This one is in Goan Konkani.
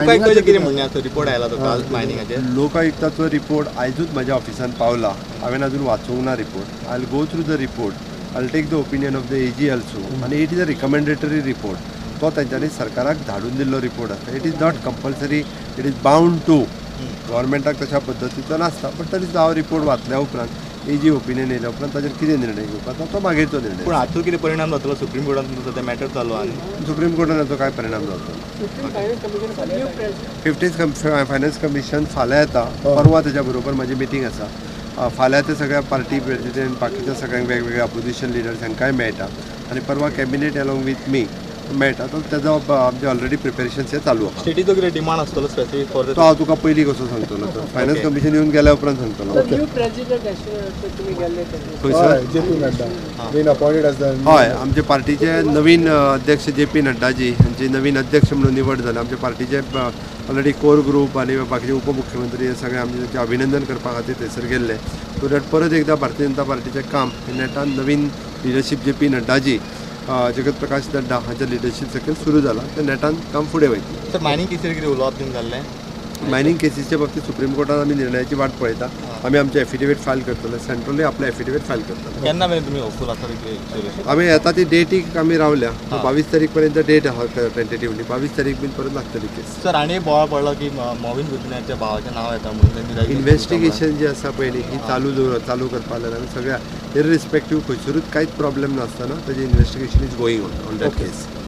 लोकायुक्ताचें कितें म्हणणें आसा? रिपोर्ट आयला तो काल मायनिंगाचेर. लोकायुक्ताचो रिपोर्ट आयजूच म्हज्या ऑफिसान पावला. हांवें अजून वाचूंक ना report. I will go through the report, I will take the opinion of the AG also. आनी it is a recommendatory report. तो तेंच्यांनी सरकाराक धाडून दिल्लो रिपोर्ट आसा. It is not compulsory, it is bound to गव्हर्मेंटाक तशा पद्दतीचो नासता. बट तरी हांव रिपोर्ट वाचल्या उपरांत, एजी ओपिनियन येयल्या उपरांत ताजेर कितें निर्णय घेवपाचो तो मागीरचो निर्णय. पूण हाचो कितें परिणाम जातलो सुप्रीम कोर्टान? सद्या मॅटर चालू आनी सुप्रीम कोर्टान हाचो काय परिणाम जावचो ना. 15th finance commission फाल्यां येता. परवा तेच्या बरोबर म्हाजी मिटींग आसा. फाल्यां ते सगळ्या पार्टी प्रेसिडेंट, बाकीच्या सगळ्यांक, वेगवेगळ्या अपोजिशन लिडर्स हांकांय मेळटा आनी परवा कॅबिनेट अलॉंग विथ मी मेळटा. तो तेजो आमचे ऑलरेडी प्रिपेरेशन्स हे चालू आहा. स्टेटीचो कितें डिमांड आसतलो स्पेसिफीक फॉर तो हांव तुका पयलीं कसो सांगतलो? तर फायनान्स कमिशन येवन गेल्या उपरांत सांगतलो. न्यू प्रेसिडेंट तुमी गेल्ले? खंयसर? J P Nadda been appointed as the हय, आमचे पार्टीचे नवीन अध्यक्ष जे पी नड्डाजी हांची नवीन अध्यक्ष म्हणून निवड जाली. आमच्या पार्टीचे ऑलरेडी कोर ग्रूप आनी बाकीचे उपमुख्यमंत्री हे सगळे आमचे तांचे अभिनंदन करपा खातीर थंयसर गेल्ले. सो that परत एकदां भारतीय जनता पार्टीचें काम हे नेटान नवीन leadership J P Naddaji, Jagat Prakash Nadda हांच्या लिडरशीप सकयल सुरू जाला, ते नेटान काम फुडें वयतलें. सर, मायनिंग केसीर कितें उलोवप बीन जाल्लें? मायनींग केसीच्या बाबतीत सुप्रीम कोर्टात आमी निर्णयाची वाट पळयता. आमी आमचे एफिडेवीट फायल करतले, सेंट्रलूय आपले एफिडेवीट फायल करतले. केन्ना मेरेन तुमी होपफूल आसा कितें? आमी येता ती डेटीक आमी रावल्या. 22 तारीख पर्यंत डेट आहा टेंटेटिवली. 22 तारीख बीन परत लागतली केस. सर, आनी एक बोवाळ पडलो की मॉविन गुदिन्हाच्या भावाचें नांव येता म्हणून तेंची इन्व्हेस्टिगेशन जी आसा पयलीं ही चालू दवर, चालू करपा जाल्यार आमी सगळ्या इरिस्पेक्टीव खंयसरूच कांयच प्रॉब्लेम नासतना ताजें investigation is going on on that case.